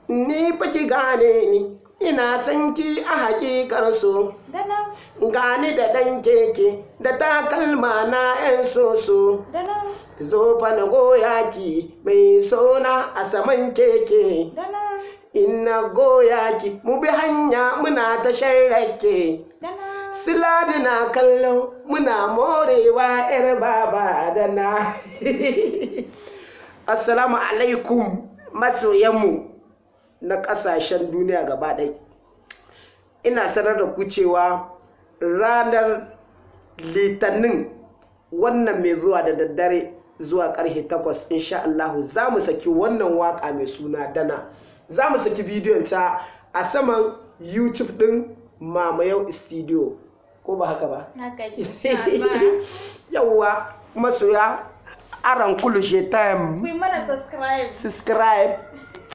Ni fa ki gane ni, ina san ki a hakikar so. Gani da ɗan keke da takalma na 'yan soso. Zo fa na goya ki mai sona a saman keke. Ina goya ki mu bi hanya muna ta sharrake. Siladi na kallo muna morewa 'yar baba da na. Assalamu alaikum masoyanmu na ƙasashen duniya gaba ɗaya. Ina sanar da ku cewa ranar Litinin wannan mai zuwa da daddare zuwa karfe 8, insha Allahu, za mu saki wannan waka mai suna Dana. Za mu saki bidiyon ta a saman YouTube din Mamayau Studio, ko ba haka ba? Yawwa masoya, aran kulu je time. Ku yi mana subscribe. Subscribe,